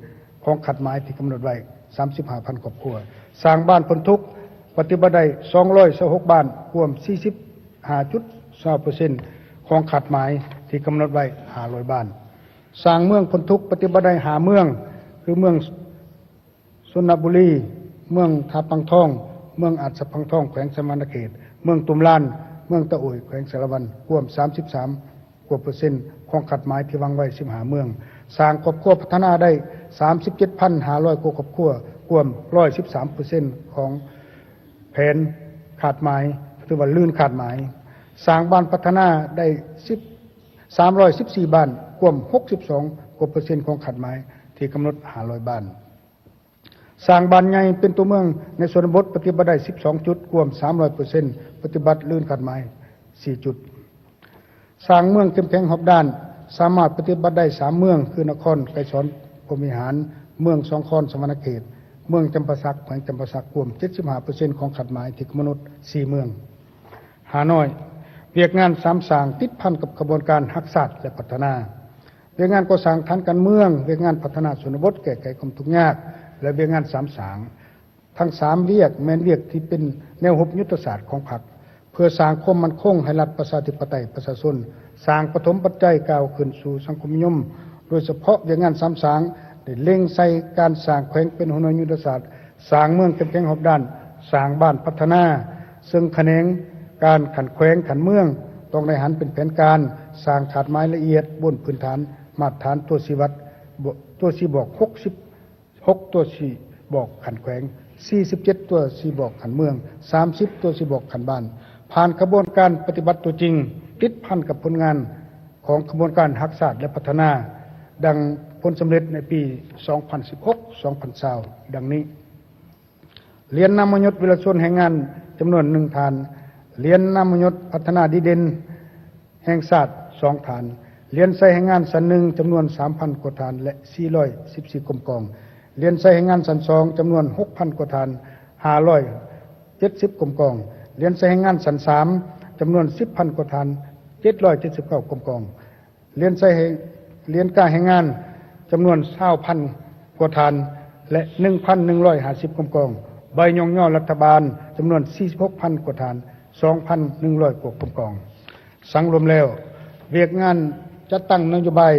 ຂອງຄາດໝາຍທີ່ກຳນົດໄວ້ ສາມສິບຫ້າພັນຄອບຄົວ, ສ້າງບ້ານພົ້ນທຸກປະຕິບັດໄດ້ສອງຮ້ອຍຊາວຫົກບ້ານ, ກວມສີ່ສິບຫ້າຈຸດຊາວເປີເຊັນຂອງຄາດໝາຍທີ່ກຳນົດໄວ້ຫ້າຮ້ອຍບ້ານ, ສ້າງເມືອງພົ້ນທຸກປະຕິບັດໄດ້ຫ້າເມືອງ ຄືເມືອງ ຊົນນະບູລີ, ເມືອງທ່າປາງທອງ, ເມືອງອາດສະພັງທອງ ແຂວງສະຫວັນນະເຂດ, ເມືອງຕຸມລານ, ເມືອງຕະໂອ້ຍ ແຂວງສາລະວັນ, ກວມສາມສິບສາມກວ່າເປີເຊັນຂອງຄາດໝາຍທີ່ວາງໄວ້ສິບຫ້າເມືອງ, ສ້າງຄອບຄົວພັດທະນາໄດ້ສາມສິບເຈັດພັນຫ້າຮ້ອຍກວ່າຄອບຄົວ, ກວມຮ້ອຍສິບສາມເປີເຊັນຂອງແຜນຄາດໝາຍ ຖືວ່າລື່ນຄາດໝາຍ, ສ້າງບ້ານພັດທະນາໄດ້ສິບ ສາມຮ້ອຍສິບສີ່ບ້ານ, ກວມຫົກສິບສອງກວ່າເປີເຊັນຂອງຄາດໝາຍທີ່ກຳນົດຫ້າຮ້ອຍບ້ານ. ສ້າງບ້ານໃຫຍ່ເປັນຕົວເມືອງໃນຊົນນະບົດ ປະຕິບັດໄດ້ສິບສອງຈຸດ, ກວມສາມຮ້ອຍເປີເຊັນ, ປະຕິບັດລື່ນຄາດໝາຍສີ່ຈຸດ. ສ້າງເມືອງເຂັ້ມແຂງຮອບດ້ານ ສາມາດປະຕິບັດໄດ້ສາມເມືອງ ຄື ນະຄອນໄກສອນພົມວິຫານ, ເມືອງສອງຄອນສະຫວັນນະເຂດ, ເມືອງຈຳປາສັກ ແຂວງຈຳປາສັກ, ກວມເຈັດສິບຫ້າເປີເຊັນຂອງຄາດໝາຍທີ່ກຳນົດສີ່ເມືອງ. ຫ້ານ້ອຍ ວຽກງານສາມສ້າງ ຕິດພັນກັບຂະບວນການຮັກຊາດ ແລະ ພັດທະນາ. ວຽກງານກໍ່ສ້າງຖານການເມືອງ, ວຽກງານພັດທະນາຊົນນະບົດ, ແກ້ໄຂຄວາມທຸກຍາກ ແລະ ວຽກງານສາມສ້າງ. ທັງສາມວຽກແມ່ນວຽກທີ່ເປັນແນວຮົບຍຸດທະສາດຂອງພັກ. ເ ເພື່ອສ້າງຄວາມໝັ້ນຄົງໃຫ້ລັດປະຊາທິປະໄຕປະຊາຊົນ, ສ້າງປະຖົມປັດໄຈກ້າວຂຶ້ນສູ່ສັງຄົມນິຍົມ, ໂດຍສະເພາະວຽກງານສາມສ້າງ ໄດ້ເລັງໃສ່ການສ້າງແຂວງເປັນຫົວໜ່ວຍຍຸດທະສາດ, ສ້າງເມືອງເຂັ້ມແຂງຮອບດ້ານ, ສ້າງບ້ານພັດທະນາ, ເຊິ່ງຂະແໜງການຂັ້ນແຂວງຂັ້ນເມືອງ ຕ້ອງໄດ້ຫັນເປັນແຜນການ, ສ້າງຄາດໝາຍລະອຽດບົນພື້ນຖານມາດຖານຕົວຊີ້ວັດ, ຕົວຊີ້ບອກຫົກສິບ ຫົກຕົວຊີ້ບອກຂັ້ນແຂວງ, ສີ່ສິບເຈັດຕົວຊີ້ບອກຂັ້ນເມືອງ, ສາມສິບຕົວຊີ້ບອກຂັ້ນບ້ານ, ຜ່ານຂະບວນການປະຕິບັດຕົວຈິງ, ຕິດພັນກັບຜົນງານຂອງຂະບວນການຮັກຊາດ ແລະ ພັດທະນາ, ດັ່ງຜົນສຳເລັດໃນປີສອງພັນສິບຫົກ ສອງພັນຊາວ ດັ່ງນີ້: ຫຼຽນນາມມະຍົດວິລະຊົນແຫ່ງງານ ຈຳນວນໜຶ່ງທ່ານ, ຫຼຽນນາມມະຍົດພັດທະນາດີເດັ່ນ ແຫ່ງຊາດສອງທ່ານ, ຫຼຽນໄຊແຮງງານຊັ້ນໜຶ່ງ ຈຳນວນສາມພັນກວ່າທ່ານ ແລະ ສີ່ຮ້ອຍສິບສີ່ກົມກອງ, ຫຼຽນໄຊແຮງງານຊັ້ນສອງ ຈຳນວນຫົກພັນກວ່າທ່ານ ຫ້າຮ້ອຍເຈັດສິບກົມກອງ, ຫຼຽນໄຊແຮງງານຊັ້ນສາມ ຈຳນວນສິບພັນກວ່າທ່ານ ເຈັດຮ້ອຍເຈັດສິບເກົ້າກົມກອງ, ຫຼຽນໄຊແຮງ ຫຼຽນກາແຮງງານ ຈຳນວນຊາວພັນກວ່າທ່ານ ແລະ ໜຶ່ງພັນໜຶ່ງຮ້ອຍຫ້າສິບກົມກອງ, ໃບຍ້ອງຍໍລັດຖະບານ ຈຳນວນສີ່ສິບຫົກພັນກວ່າທ່ານ ສອງພັນໜຶ່ງຮ້ອຍກວ່າກົມກອງ. ສັງລວມແລ້ວ, ວຽກງານຈັດຕັ້ງນະໂຍບາຍ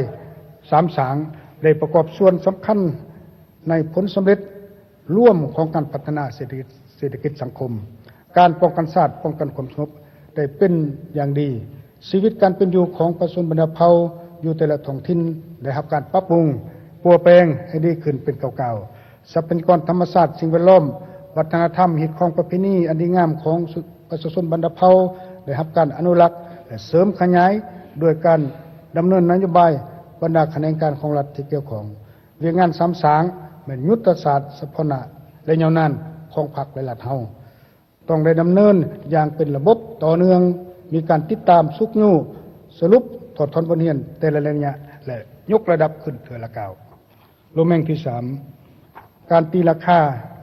ສາມສ້າງ ໄດ້ປະກອບສ່ວນສຳຄັນໃນຜົນສຳເລັດລວມຂອງການພັດທະນາເສດຖະກິດ ເສດຖະກິດສັງຄົມ, ການປ້ອງກັນຊາດ, ປ້ອງກັນຄວາມສະຫງົບໄດ້ເປັນຢ່າງດີ. ຊີວິດການເປັນຢູ່ຂອງປະຊາຊົນບັນດາເຜົ່າຢູ່ແຕ່ລະທ້ອງຖິ່ນໄດ້ຮັບການປັບປຸງ, ປົວແປງໃຫ້ດີຂຶ້ນເປັນກ້າວໆ. ຊັບພະຍາກອນທຳມະຊາດ, ສິ່ງແວດລ້ອມ, ວັດທະນະທຳ, ຮີດຄອງປະເພນີອັນດີງາມຂອງປະຊາຊົນບັນດາເຜົ່າໄດ້ຮັບການອະນຸລັກ ແລະ ເສີມຂະຫຍາຍ ດ້ວຍການດຳເນີນນະໂຍບາຍບັນດາຂະແໜງການຂອງລັດທີ່ກ່ຽວຂ້ອງ. ວຽກງານສາມສ້າງແມ່ນຍຸດທະສາດສະເພາະໜ້າ ແລະ ຍາວນານຂອງພັກ ແລະ ລັດເຮົາ. ຕ້ອງໄດ້ດຳເນີນຢ່າງເປັນລະບົບຕໍ່ເນື່ອງ, ມີການຕິດຕາມ, ຊຸກຍູ້, ສະຫຼຸບ, ຖອດຖອນບົດຮຽນແຕ່ລະໄລຍະ ແລະ ຍົກລະດັບຂຶ້ນເທື່ອລະກ້າວ. ໂລແມງທີສາມ, ການຕີລາຄາ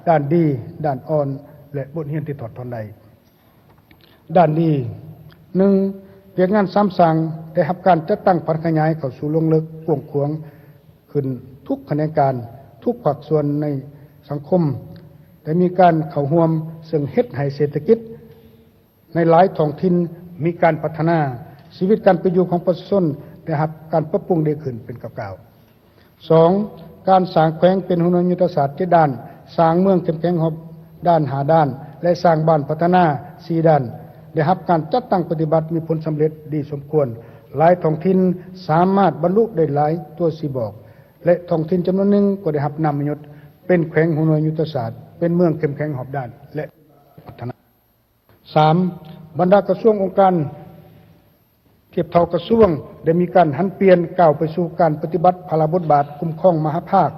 ດ້ານດີ, ດ້ານອ່ອນ ແລະ ບົດຮຽນທີ່ຖອດຖອນໄດ້. ດ້ານດີ, ໜຶ່ງ, ວຽກງານສາມສ້າງໄດ້ຮັບການຈັດຕັ້ງຜັນຂະຫຍາຍເຂົ້າສູ່ລວງເລິກກວ້າງຂວາງ ຂຶ້ນທຸກຂະແໜງການ, ທຸກພາກສ່ວນໃນສັງຄົມໄດ້ມີການເຂົ້າຮ່ວມ, ເຊິ່ງເຮັດໃຫ້ເສດຖະກິດໃນຫຼາຍທ້ອງຖິ່ນມີການພັດທະນາ, ຊີວິດການເປັນຢູ່ຂອງປະຊາຊົນໄດ້ຮັບການປັບປຸງດີຂຶ້ນເປັນກ້າວໆ. ສອງ, ການສ້າງແຂວງເປັນຫົວໜ່ວຍຍຸດທະສາດເຈັດດ້ານ, ສ້າງເມືອງເຂັ້ມແຂງຮອບດ້ານຫ້າດ້ານ ແລະ ສ້າງບ້ານພັດທະນາສີ່ດ້ານ ໄດ້ຮັບການຈັດຕັ້ງປະຕິບັດມີຜົນສຳເລັດດີສົມຄວນ. ຫຼາຍທ້ອງຖິ່ນສາມາດບັນລຸໄດ້ຫຼາຍຕົວຊີ້ບອກ ແລະ ທ້ອງຖິ່ນຈຳນວນໜຶ່ງກໍໄດ້ຮັບນາມມະຍົດເປັນແຂວງຫົວໜ່ວຍຍຸດທະສາດ, ເປັນເມືອງເຂັ້ມແຂງຮອບດ້ານ ແລະ ພັດທະນາ. ສາມ, ບັນດາກະຊວງ, ອົງການທຽບເທົ່າກະຊວງໄດ້ມີການຫັນປ່ຽນ, ກ້າວໄປສູ່ການປະຕິບັດພາລະບົດບາດຄຸ້ມຄອງມະຫາພາກ,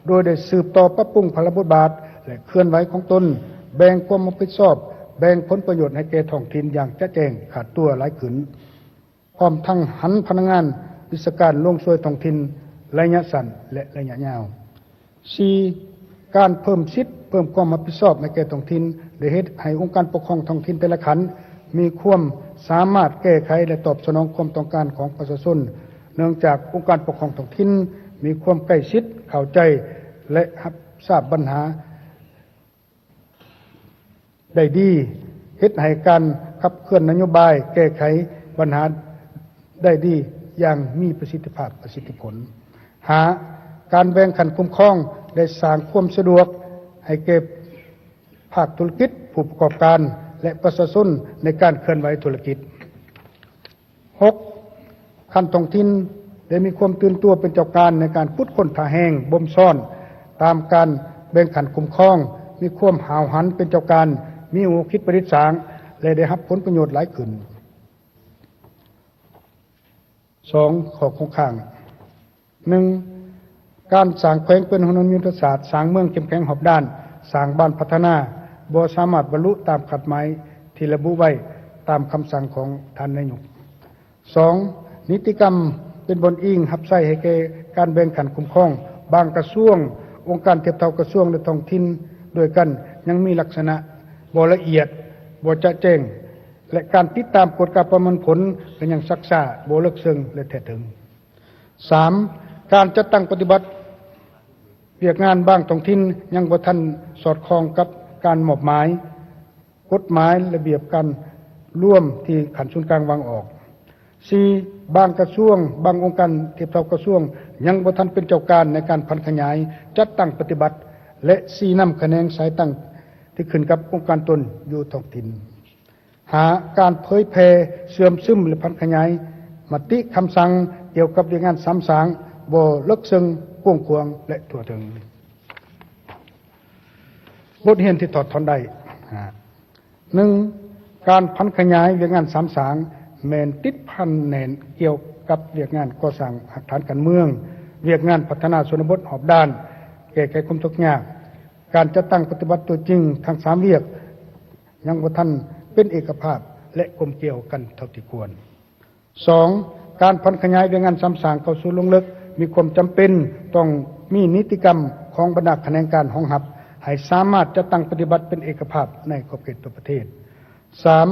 ໂດຍໄດ້ສືບຕໍ່ປັບປຸງພາລະບົດບາດ ແລະ ເຄື່ອນໄຫວຂອງຕົນ, ແບ່ງຄວາມຮັບຜິດຊອບ, ແບ່ງຜົນປະໂຫຍດໃຫ້ແກ່ທ້ອງຖິ່ນຢ່າງຈະແຈ້ງ, ຂາດຕົວຫຼາຍຂຶ້ນ. ພ້ອມທັງຫັນພະນັກງານວິຊາການລົງຊ່ວຍທ້ອງຖິ່ນໄລຍະສັ້ນ ແລະ ໄລຍະຍາວ. ສີ່, ການເພີ່ມສິດ, ເພີ່ມຄວາມຮັບຜິດຊອບໃຫ້ແກ່ທ້ອງຖິ່ນ ໄດ້ເຮັດໃຫ້ອົງການປົກຄອງທ້ອງຖິ່ນແຕ່ລະຂັ້ນມີຄວາມສາມາດແກ້ໄຂ ແລະ ຕອບສະໜອງຄວາມຕ້ອງການຂອງປະຊາຊົນ, ເນື່ອງຈາກອົງການປົກຄອງທ້ອງຖິ່ນມີຄວາມໃກ້ຊິດ, ເຂົ້າໃຈ ແລະ ຮັບຊາບບັນຫາ ໄດ້ດີ, ເຮັດໃຫ້ການຂັບເຄື່ອນນະໂຍບາຍແກ້ໄຂບັນຫາໄດ້ດີຢ່າງມີປະສິດທິພາບ, ປະສິດທິຜົນ. ຫ້າ, ການແບ່ງຂັ້ນຄຸ້ມຄອງໄດ້ສ້າງຄວາມສະດວກໃຫ້ແກ່ພາກທຸລະກິດ, ຜູ້ປະກອບການ ແລະ ປະຊາຊົນໃນການເຄື່ອນໄຫວທຸລະກິດ. ຫົກ, ຂັ້ນທ້ອງຖິ່ນໄດ້ມີຄວາມຕື່ນຕົວເປັນເຈົ້າການໃນການຂຸດຄົ້ນທ່າແຮງບົ່ມຊ້ອນຕາມການແບ່ງຂັ້ນຄຸ້ມຄອງ, ມີຄວາມຫ້າວຫັນເປັນເຈົ້າການ, ມີຫົວຄິດປະດິດສ້າງ ແລະ ໄດ້ຮັບຜົນປະໂຫຍດຫຼາຍຂຶ້ນ. ສອງ, ຂໍ້ຄົງຄ້າງ. ໜຶ່ງ, ການສ້າງແຂວງເປັນຫົວໜ່ວຍຍຸດທະສາດ, ສ້າງເມືອງເຂັ້ມແຂງຮອບດ້ານ, ສ້າງບ້ານພັດທະນາ ບໍ່ສາມາດບັນລຸຕາມຄາດໝາຍທີ່ລະບຸໄວ້ຕາມຄຳສັ່ງຂອງທ່ານນາຍົກ. ສອງ, ນິຕິກຳເປັນບ່ອນອີງຮັບໃຊ້ໃຫ້ແກ່ການແບ່ງຂັ້ນຄຸ້ມຄອງ. ບາງກະຊວງ, ອົງການທຽບເທົ່າກະຊວງ ແລະ ທ້ອງຖິ່ນດ້ວຍກັນຍັງມີລັກສະນະບໍ່ລະອຽດ, ບໍ່ຈະແຈ້ງ ແລະ ການຕິດຕາມກວດກາປະເມີນຜົນກໍຍັງຊັກຊ້າ, ບໍ່ເລິກເຊິ່ງ ແລະ ແທ້ເຖິງ. ສາມ, ການຈັດຕັ້ງປະຕິບັດວຽກງານບາງທ້ອງຖິ່ນຍັງບໍ່ທັນສອດຄ່ອງກັບການມອບໝາຍ, ກົດໝາຍ, ລະບຽບການ ລວມທີ່ຂັ້ນສູນກາງວາງອອກ. ສີ່, ບາງກະຊວງ, ບາງອົງການທຽບເທົ່າກະຊວງ ຍັງບໍ່ທັນເປັນເຈົ້າການໃນການຜັນຂະຫຍາຍ, ຈັດຕັ້ງປະຕິບັດ ແລະ ຊີ້ນຳຂະແໜງສາຍຕັ້ງທີ່ຂຶ້ນກັບອົງການຕົນຢູ່ທ້ອງຖິ່ນ. ຫ້າ, ການເຜີຍແຜ່, ເຊື່ອມຊຶມ ແລະ ຜັນຂະຫຍາຍມະຕິຄຳສັ່ງກ່ຽວກັບວຽກງານສາມສ້າງບໍ່ເລິກເຊິ່ງ, ກວ້າງຂວາງ ແລະ ທົ່ວເຖິງ. ບົດຮຽນທີ່ຖອດຖອນໄດ້. ຫ້າ, ໜຶ່ງ, ການຜັນຂະຫຍາຍວຽກງານສາມສ້າງແມ່ນຕິດພັນແໜ້ນກ່ຽວກັບວຽກງານກໍ່ສ້າງຮາກຖານການເມືອງ, ວຽກງານພັດທະນາຊົນນະບົດຮອບດ້ານ, ແກ້ໄຂຄວາມທຸກຍາກ. ການຈັດຕັ້ງປະຕິບັດຕົວຈິງທັງສາມວຽກຍັງບໍ່ທັນເປັນເອກະພາບ ແລະ ກົມກຽວກັນເທົ່າທີ່ຄວນ. ສອງ, ການຜັນຂະຫຍາຍວຽກງານສາມສ້າງເຂົ້າສູ່ລວງເລິກ ມີຄວາມຈຳເປັນຕ້ອງມີນິຕິກຳຂອງບັນດາຂະແໜງການຮອງຮັບ ໃຫ້ສາມາດຈັດຕັ້ງປະຕິບັດເປັນເອກະພາບໃນຂອບເຂດທົ່ວປະເທດ. ສາມ,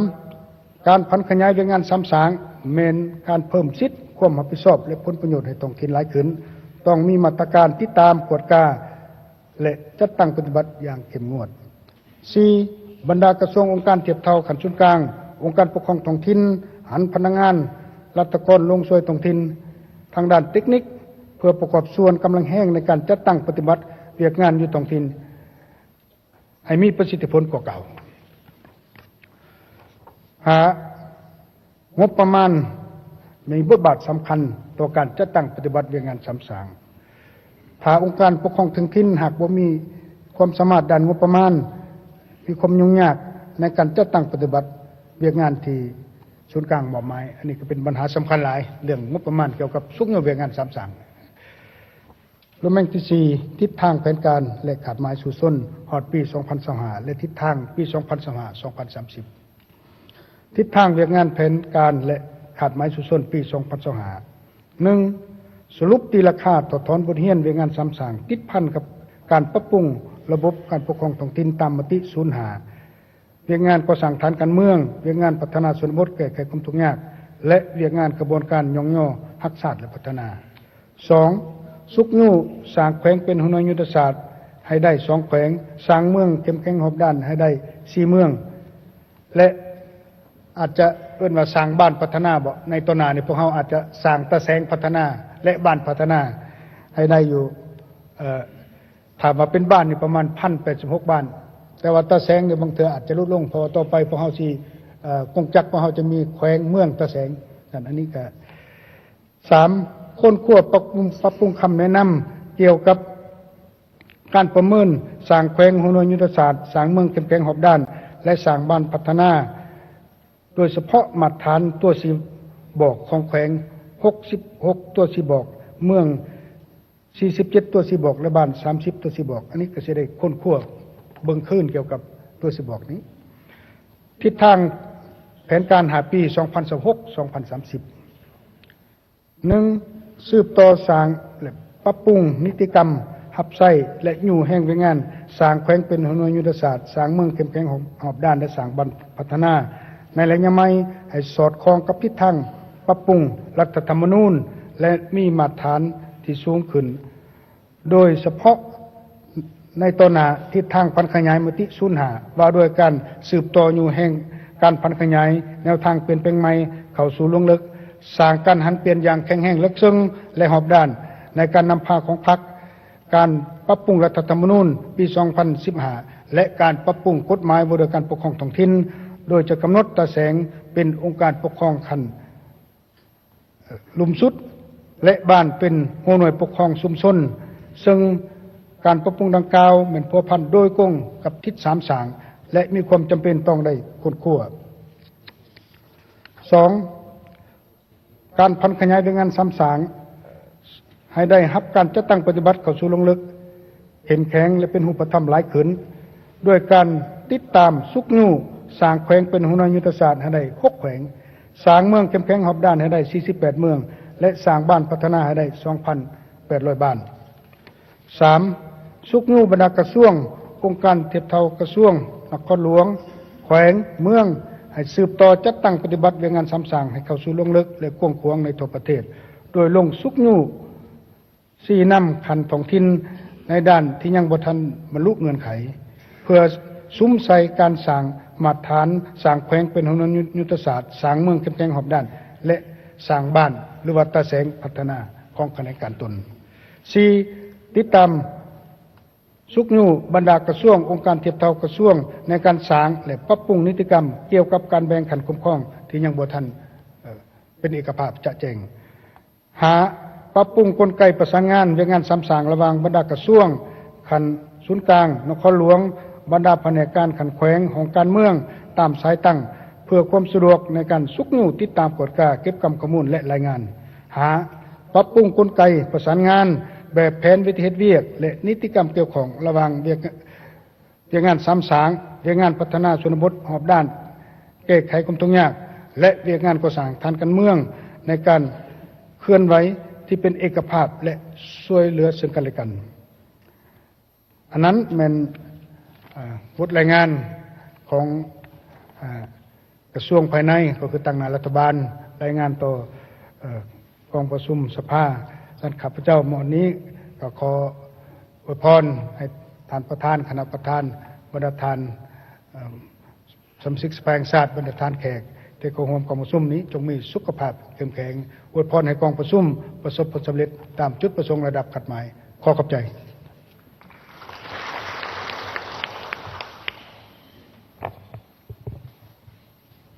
ການຜັນຂະຫຍາຍວຽກງານສາມສ້າງແມ່ນການເພີ່ມສິດຄວາມຮັບຜິດຊອບ ແລະ ຜົນປະໂຫຍດໃຫ້ທ້ອງຖິ່ນຫຼາຍຂຶ້ນ, ຕ້ອງມີມາດຕະການຕິດຕາມ, ກວດກາ ແລະ ຈັດຕັ້ງປະຕິບັດຢ່າງເຂັ້ມງວດ. ສີ່, ບັນດາກະຊວງ, ອົງການທຽບເທົ່າຂັ້ນສູນກາງ, ອົງການປົກຄອງທ້ອງຖິ່ນ ຫັນພະນັກງານລັດຖະກອນລົງຊ່ວຍທ້ອງຖິ່ນທາງດ້ານເຕັກນິກ ເພື່ອປະກອບສ່ວນກຳລັງແຮງໃນການຈັດຕັ້ງປະຕິບັດວຽກງານຢູ່ທ້ອງຖິ່ນ ໃຫ້ມີປະສິດທິຜົນກວ່າເກົ່າ. ຫ້າ, ງົບປະມານມີບົດບາດສຳຄັນຕໍ່ການຈັດຕັ້ງປະຕິບັດວຽກງານສາມສ້າງ. ຖ້າອົງການປົກຄອງທ້ອງຖິ່ນຫາກບໍ່ມີຄວາມສາມາດດ້ານງົບປະມານ, ມີຄວາມຫຍຸ້ງຍາກໃນການຈັດຕັ້ງປະຕິບັດວຽກງານທີ່ສູນກາງມອບໝາຍ. ອັນນີ້ກໍເປັນບັນຫາສຳຄັນຫຼາຍ, ເລື່ອງງົບປະມານກ່ຽວກັບຊຸກຍູ້ວຽກງານສາມສ້າງ. ລະແວງທີສີ່, ທິດທາງແຜນການ ແລະ ຄາດໝາຍສູ້ຊົນຮອດປີສອງພັນຊາວຫ້າ ແລະ ທິດທາງປີສອງພັນຊາວຫ້າ ສອງພັນສາມສິບ. ທິດທາງວຽກງານແຜນການ ແລະ ຄາດໝາຍສູ້ຊົນປີສອງພັນຊາວຫ້າ. ໜຶ່ງ, ສະຫຼຸບຕີລາຄາຖອດຖອນບົດຮຽນວຽກງານສາມສ້າງ ຕິດພັນກັບການປັບປຸງລະບົບການປົກຄອງທ້ອງຖິ່ນຕາມມະຕິສູນຫ້າ. ວຽກງານກໍ່ສ້າງຖານການເມືອງ, ວຽກງານພັດທະນາຊົນນະບົດ, ແກ້ໄຂຄວາມທຸກຍາກ ແລະ ວຽກງານຂະບວນການຍ້ອງຍໍຮັກຊາດ ແລະ ພັດທະນາ. ສອງ, ຊຸກຍູ້ສ້າງແຂວງເປັນຫົວໜ່ວຍຍຸດທະສາດໃຫ້ໄດ້ສອງແຂວງ, ສ້າງເມືອງເຂັ້ມແຂງຮອບດ້ານໃຫ້ໄດ້ສີ່ເມືອງ ແລະ ອາດຈະເອີ້ນວ່າສ້າງບ້ານພັດທະນາບໍ? ໃນຕໍ່ໜ້ານີ້ພວກເຮົາອາດຈະສ້າງຕາແສງພັດທະນາ ແລະ ບ້ານພັດທະນາໃຫ້ໄດ້ຢູ່ ເອີ ຖ້າວ່າເປັນບ້ານນີ້ປະມານພັນແປດສິບຫົກບ້ານ, ແຕ່ວ່າຕາແສງນີ້ບາງເທື່ອອາດຈະຫຼຸດລົງ ເພາະວ່າຕໍ່ໄປພວກເຮົາຊິ ເອີ ກົງຈັກພວກເຮົາຈະມີແຂວງເມືອງຕາແສງ. ນັ້ນ ອັນນີ້ກະ ສາມ, ຄົ້ນຄວ້າປັບປຸງ ປັບປຸງຄຳແນະນຳກ່ຽວກັບການປະເມີນສ້າງແຂວງຫົວໜ່ວຍຍຸດທະສາດ, ສ້າງເມືອງເຂັ້ມແຂງຮອບດ້ານ ແລະ ສ້າງບ້ານພັດທະນາ ໂດຍສະເພາະມາດຖານຕົວຊີ້ບອກຂອງແຂວງ ຫົກສິບຫົກຕົວຊີ້ບອກ, ເມືອງ ສີ່ສິບເຈັດຕົວຊີ້ບອກ ແລະ ບ້ານ ສາມສິບຕົວຊີ້ບອກ. ອັນນີ້ກໍຊິໄດ້ຄົ້ນຄວ້າເບິ່ງຄືນກ່ຽວກັບຕົວຊີ້ບອກນີ້. ທິດທາງແຜນການຫ້າປີ ສອງພັນຊາວຫົກ ສອງພັນສາມສິບ. ໜຶ່ງ, ສືບຕໍ່ສ້າງ ແລະ ປັບປຸງນິຕິກຳຮັບໃຊ້ ແລະ ຍູ້ແຮງວຽກງານ ສ້າງແຂວງເປັນຫົວໜ່ວຍຍຸດທະສາດ, ສ້າງເມືອງເຂັ້ມແຂງຮອບດ້ານ ແລະ ສ້າງບ້ານພັດທະນາ. ໃນໄລຍະໃໝ່ ໃຫ້ສອດຄ່ອງກັບທິດທາງປັບປຸງລັດຖະທຳມະນູນ ແລະ ມີມາດຖານທີ່ສູງຂຶ້ນ, ໂດຍສະເພາະໃນຕໍ່ໜ້າ ທິດທາງຜັນຂະຫຍາຍມະຕິສູນຫ້າ ວ່າດ້ວຍການສືບຕໍ່ຍູ້ແຮງການຜັນຂະຫຍາຍແນວທາງປ່ຽນແປງໃໝ່ເຂົ້າສູ່ລວງເລິກ, ສ້າງການຫັນປ່ຽນຢ່າງແຂງແຮງເລິກເຊິ່ງ ແລະ ຮອບດ້ານ ໃນການນຳພາຂອງພັກ, ການປັບປຸງລັດຖະທຳມະນູນປີສອງພັນສິບຫ້າ ແລະ ການປັບປຸງກົດໝາຍວ່າດ້ວຍການປົກຄອງທ້ອງຖິ່ນ, ໂດຍຈະກຳນົດຕາແສງເປັນອົງການປົກຄອງຂັ້ນ ລຸ່ມສຸດ ແລະ ບ້ານເປັນຫົວໜ່ວຍປົກຄອງຊຸມຊົນ, ເຊິ່ງການປັບປຸງດັ່ງກ່າວແມ່ນພົວພັນໂດຍກົງກັບທິດສາມສ້າງ ແລະ ມີຄວາມຈຳເປັນຕ້ອງໄດ້ຄົ້ນຄວ້າ. ສອງ, ການຜັນຂະຫຍາຍວຽກງານສາມສ້າງໃຫ້ໄດ້ຮັບການຈັດຕັ້ງປະຕິບັດເຂົ້າສູ່ລວງເລິກ ເຂັ້ມແຂງ ແລະ ເປັນຮູບປະທຳຫຼາຍຂຶ້ນ, ດ້ວຍການຕິດຕາມຊຸກຍູ້ສ້າງແຂວງເປັນຫົວໜ່ວຍຍຸດທະສາດໃຫ້ໄດ້ຫົກແຂວງ, ສ້າງເມືອງເຂັ້ມແຂງຮອບດ້ານໃຫ້ໄດ້ສີ່ສິບແປດເມືອງ ແລະ ສ້າງບ້ານພັດທະນາໃຫ້ໄດ້ສອງພັນແປດຮ້ອຍບ້ານ. ສາມ, ຊຸກຍູ້ບັນດາກະຊວງ, ອົງການທຽບເທົ່າກະຊວງ, ນະຄອນຫຼວງ, ແຂວງ, ເມືອງ ໃຫ້ສືບຕໍ່ຈັດຕັ້ງປະຕິບັດວຽກງານສາມສ້າງໃຫ້ເຂົ້າສູ່ລວງເລິກ ແລະ ກວ້າງຂວາງໃນທົ່ວປະເທດ, ໂດຍລົງຊຸກຍູ້ ຊີ້ນຳຂັ້ນທ້ອງຖິ່ນໃນດ້ານທີ່ຍັງບໍ່ທັນບັນລຸເງື່ອນໄຂ ເພື່ອສຸມໃສ່ການສ້າງ ມາດຖານ ສ້າງແຂວງເປັນຫົວໜ່ວຍຍຸດທະສາດ, ສ້າງເມືອງເຂັ້ມແຂງຮອບດ້ານ ແລະ ສ້າງບ້ານ ຫຼືວ່າຕາແສງພັດທະນາຂອງຂະແໜງການຕົນ. ສີ່, ຕິດຕາມຊຸກຍູ້ບັນດາກະຊວງ, ອົງການທຽບເທົ່າກະຊວງ ໃນການສ້າງ ແລະ ປັບປຸງນິຕິກຳກ່ຽວກັບການແບ່ງຂັ້ນຄຸ້ມຄອງທີ່ຍັງບໍ່ທັນ ເອີ ເປັນເອກະພາບຈະແຈ້ງ. ຫ້າ, ປັບປຸງກົນໄກປະສານງານວຽກງານສຳສາງລະຫວ່າງບັນດາກະຊວງຂັ້ນສູນກາງ, ນະຄອນຫຼວງ, ບັນດາພະແນກການຂັ້ນແຂວງ, ຫ້ອງການເມືອງ, ຕາມສາຍຕັ້ງ ເພື່ອຄວາມສະດວກໃນການຊຸກຍູ້, ຕິດຕາມ, ກວດກາ, ເກັບກຳຂໍ້ມູນ ແລະ ລາຍງານ. ຫ້າ, ປັບປຸງກົນໄກປະສານງານແບບແຜນວິທີເຮັດວຽກ ແລະ ນິຕິກຳກ່ຽວຂ້ອງລະຫວ່າງວຽກ ວຽກງານສາມສາງ, ວຽກງານພັດທະນາຊົນນະບົດຮອບດ້ານ, ແກ້ໄຂຄວາມທຸກຍາກ ແລະ ວຽກງານກໍ່ສ້າງທາງການເມືອງ ໃນການເຄື່ອນໄຫວທີ່ເປັນເອກະພາບ ແລະ ຊ່ວຍເຫຼືອເຊິ່ງກັນແລະກັນ. ອັນນັ້ນແມ່ນ ເອີ ບົດລາຍງານຂອງ ເອີ ກະຊວງພາຍໃນ ກໍຄືຕາງໜ້າລັດຖະບານ ລາຍງານຕໍ່ ເອີ ກອງປະຊຸມສະພາ. ສະນັ້ນ ຂ້າພະເຈົ້າມື້ນີ້ກໍຂໍອວຍພອນໃຫ້ທ່ານປະທານ, ຄະນະປະທານ, ບັນດາທ່ານ ເອີ ສະມາຊິກສະພາແຫ່ງຊາດ, ບັນດາທ່ານແຂກທີ່ເຂົ້າຮ່ວມກອງປະຊຸມນີ້ ຈົ່ງມີສຸຂະພາບເຂັ້ມແຂງ. ອວຍພອນໃຫ້ກອງປະຊຸມປະສົບຜົນສຳເລັດຕາມຈຸດປະສົງລະດັບຄາດໝາຍ. ຂໍຂອບໃຈ.